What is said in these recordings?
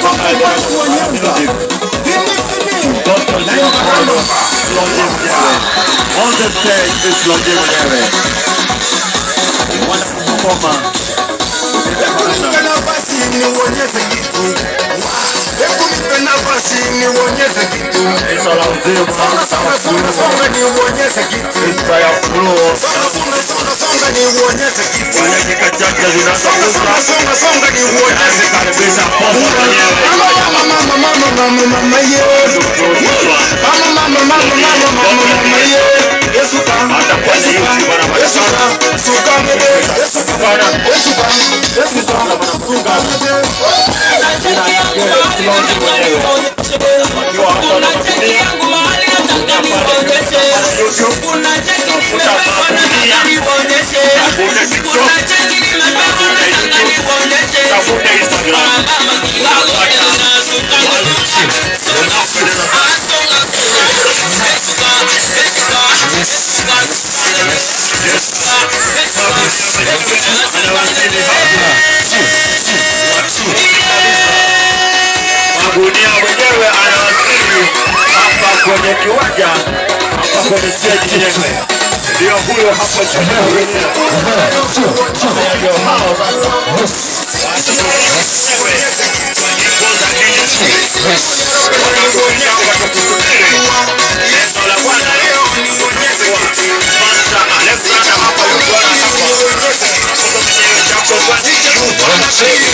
On the stage is Longi mwenyewe. Wanakoma. Hebu nipe nafasi niuonyeshe kitu. Hebu nipe nafasi niuonyeshe kitu. Songa, songa, songa, songa niuonyeshe kitu. Songa, songa, songa, songa niuonyeshe kitu. Dakika chache Songa, songa, zinazokuja songa, songa niuonyeshe kitu. karibisha posa mwenyewe. Mama, mama, mama, mama, mama, mama, yeah. Mama, mama, mama, mama, mama, mama, yeah. Yesuka, yesuka, yesuka, suka mebe, yesuka, yesuka, yesuka, suka mebe. Tafuta Instagram. Magunia mwenyewe anawasili hapa kwenye kiwanja, hapa kwenye stage yenyewe. Ndio huyo hapo chini. Ndio hao sasa. Neno la Bwana leo Pastor Alexander hapa yuko hapa. Mwenyewe Jacob dakika chache wasili.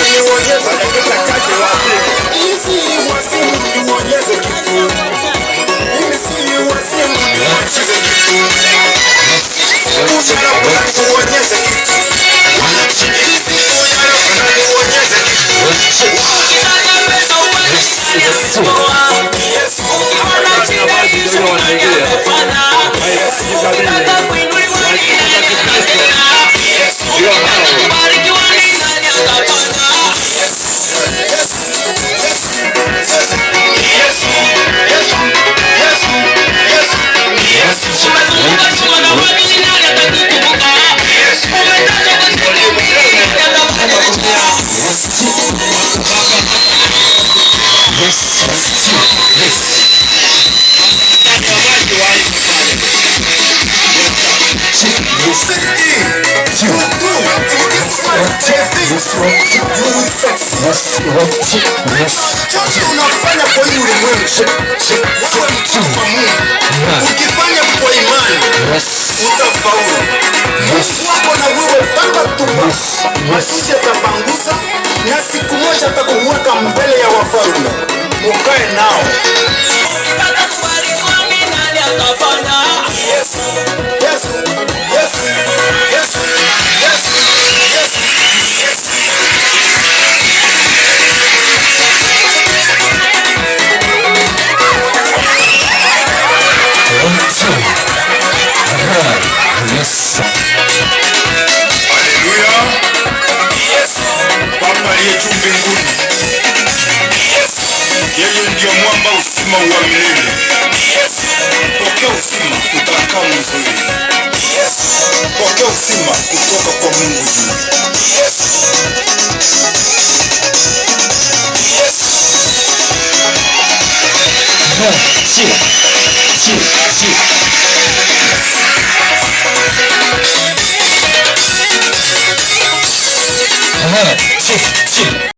Chochote unafanya kwa hii ulimwengu, wewe mtu wa Mungu, ukifanya kwa imani utafaulu. Mungu wako na wewe baba tupa, machozi atapangusa na siku moja atakuweka mbele ya wafalme, ukae nao. Yesu, Yesu, Yesu, Yesu, Yesu, Yesu, Yesu. Haleluya. Yesu, Baba aliye juu mbinguni. Yesu, yeye ndiyo mwamba uzima wa milele. Yesu, pokea uzima utakaa mzuri. Yesu, pokea uzima kutoka kwa Mungu juu. Yesu. Yesu. 1, 2, 3.